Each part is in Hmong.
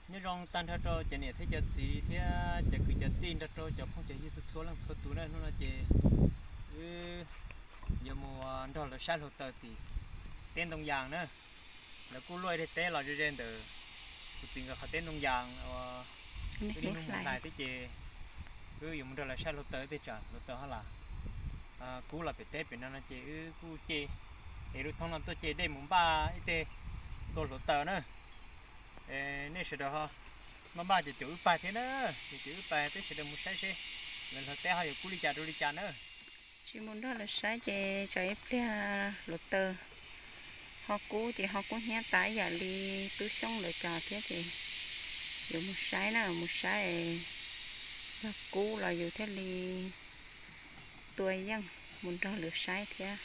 Nyob zoo tag nrho rau cov niam thiab cov txiv thiab cov kwv cov tij nrog rau cov phooj cov ywg txhua txhua leej txhua tus na. Hnub no ces wb yuav mus nrog lawv saib hluav taws tim teb Ntoo Yas na. Lawv kuj luaj ib daim teb los ze ze ntawm kuv txiv nkawd qhov teb Ntoo Yas uas wb niaj hnub mus hlais thiab ces wb yuav mus nrog lawv saib hluav taws tej tsam hluav taws ho lam kub los pem teb pem no no ces wb kuj ce es lub thoob no tuaj ce dej mus npaj ib teg tua hluav taws na. Nej sawv daws ho npaj npaj ces caum wb pais thiab na, ces caum wb pais peb sawv daws mus saib seb lawv hluav teb ho yuav kub li cas rau li cas na. Tsis mus nrog lawv saib ces tsam ib pliag hluav taws ho kub ces ho kub hnyiab tas ib yam li tub Xyoob lawv cov thiab ces yuav mus saib na, mus saib yog kub los yus thiaj li tua yeej mus nrog lawv saib thiab.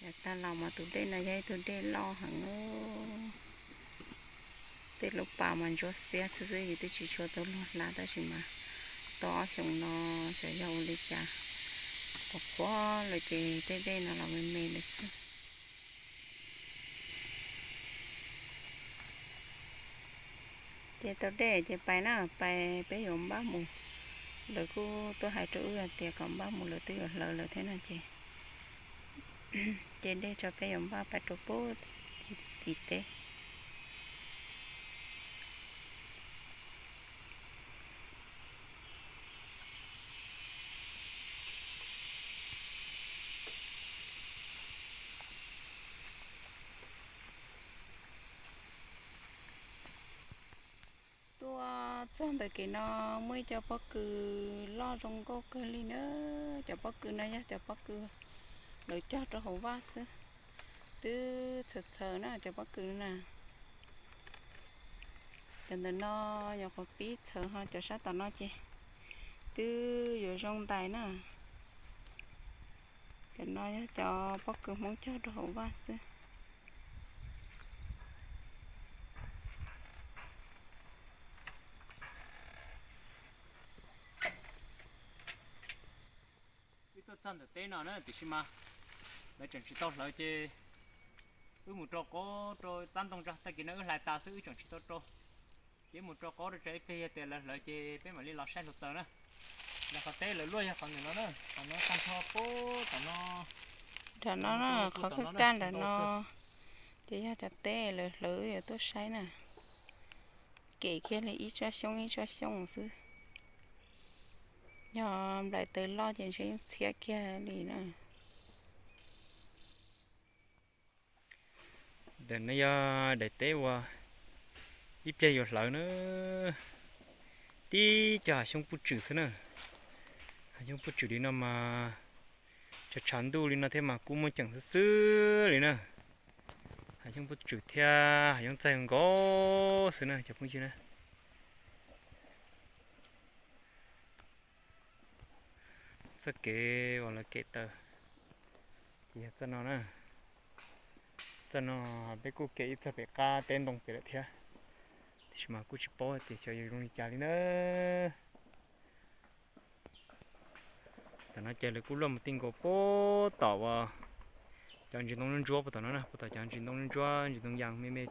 Yav tag los mas tus dej no yog ib tug dej loj heev, tej lub pas mas ntsuab xiab xwb xwb, yus twb tsis tshua tau luag hla tab sis mas tau ob xyoos no xyov yog ua li cas qhuav qhuav lawm ces tej dej no los me me lawm xwb. Ces tau dej ces pais na, pais peb yuav npaj mus. Lawv kuj tuaj hais rau wb hais tias kom npaj mus lawv twb yuav hlawv lawm thiab no ces, ces dej tso peb yuav npaj pais rau pub tim teb. Tuaj txog ntawm kev no muaj ib co pob kws loj zoo nkauj kawg li na. Cov pob kws no yog cov pob kws lawv cog rau hauv vaj xwb, twb txhawv txhawv na cov pob kws na. Cov ntawm no nyuam qhuav pib txhawv ho cov sab tom no ces twb yuav zoo ntais na. Cov no yog cov pob kws Hmoob cog rau hauv vaj xwb. Wb tuaj txog ntawm teb no na tiam sis mas lawv tseem tsis tau hlawv ces wb mus rau qaub rau txab ntoo tso, tag kis no wb hlais tas xwb wb tseem tsis tau rau. Ces mus rau qaub rau tso ib pliag yog tias lawv hlawv ces peb mam li los saib hluav taws na. Yog qhov teb lawv luaj yog qhov ntawm no na, qhov no tag nrho pub tom no. Nram no na, qhov kaj kaj nram no ces yog cov teb lawv hlawv yuav tuaj saib na. Kem kiag li ib tsob xyoob ib tsob xyoob xwb. Yog nplaim taws loj ces ntshe yeej txhiab kiag li na. Daim no yog daim teb uas ib pliag yuav hlawv na, tib co hav xyoob puj tswm xwb na. Hav xyoob puj tswm li no mas tshav tshav ntuj li no thiab mas kub muaj ceem xwb xwb li na. Hav xyoob puj tswm thiab hav xyoob txaij nkaus xwb na cov phooj ywg na. Txoj kev uas lawv kem taws ces yog txoj no na. Txoj no peb kuj kem ib txoj pem qab teb ntoo pem lawm thiab, tiam sis mas kuj tsis paub tias xyov yuav zoo li cas li na. Tam no ces lawv kuj luaj mus ti nkaus puag tom uas cov ntsis ntoo ntsuab ntsuab puag tom no na, puag tom cov ntsis ntoo ntsuab ntsuab ntsis ntoo yas me me,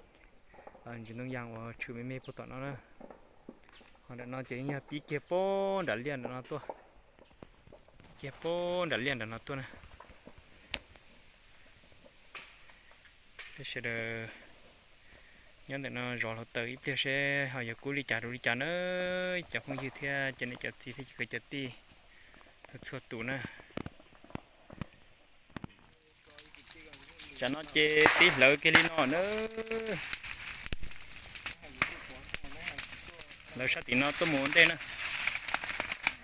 ntsis ntoo yas uas tshwm me me puag tom no na. Ho nram no ces yeej yog pib kiag puag nram liaj nram no tuaj, pib kiag puag nram liaj nram no tuaj na. Peb sawv daws nyob ntawm no zov hluav taws ib pliag seb ho yuav kub li cas rau li cas na. Cov phooj ywg thiab cov niam cov txiv thiab cov kwv cov tij txhua tus na. Tsam no ces pib hlawv kiag li no na. Hlawv sab tim no tuaj mus ua ntej na.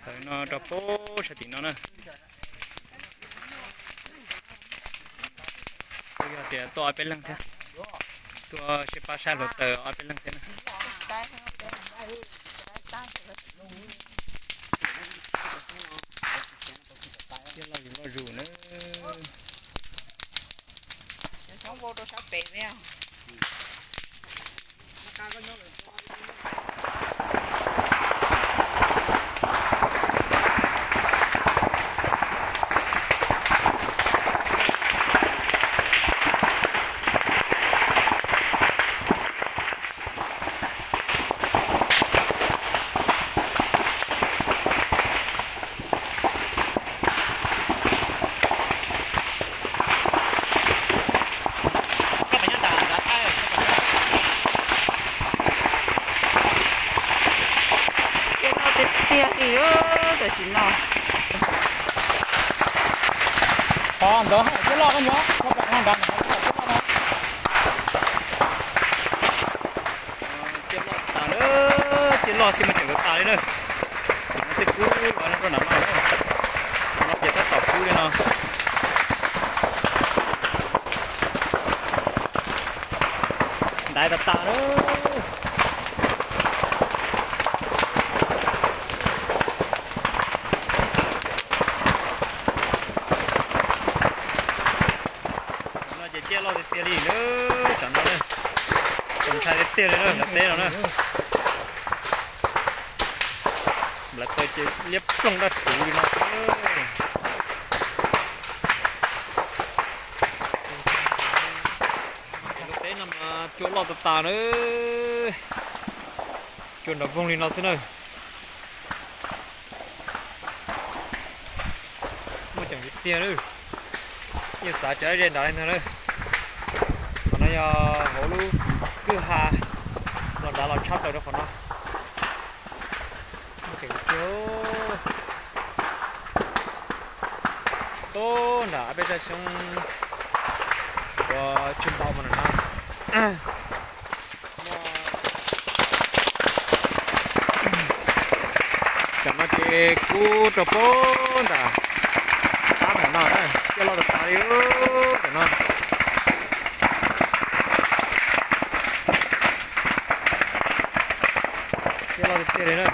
Hlawv no rau puag sab tim no na. Kuj yog tias tuaj ob peb leeg thiab, tuaj seb pab saib hluav taws ob peb leeg thiab na. Thiab loj zus loj zus na. Ntawd haj yam ciaj loj koj nyob, koj pom nram ntawd haj yam ciaj loj na. Ciaj loj tas na, ciaj loj tsis muaj ceem tas tas li na. Tej kub los no rau nram no na, no ces tab tom kub li no. Ntaiv tas tas na. Tam no ces ciaj loj tiag tiag li na, tam no na, txaus ntshai tiag tiag li na, lawv teb no na. Nplawv taw ces liab ploog daj rhuv li no. Lub teb no mas cua loj tas tas na, cua nram voog li no xwb na. Muaj ceem tiag tiag na. Yeej xav tseem ze nrad li ntag na. Qhov no yog hauv lub kwj ha los nrad los tshab plaws rau qhov no. Muaj ceem tiag. Tub nram peb zaj xyoob uas tsis npau mas na. Tam no ces kub rau pem nram qab nram no na, ciaj loj tas tas li tam no. Ciaj loj tiag tiag li na.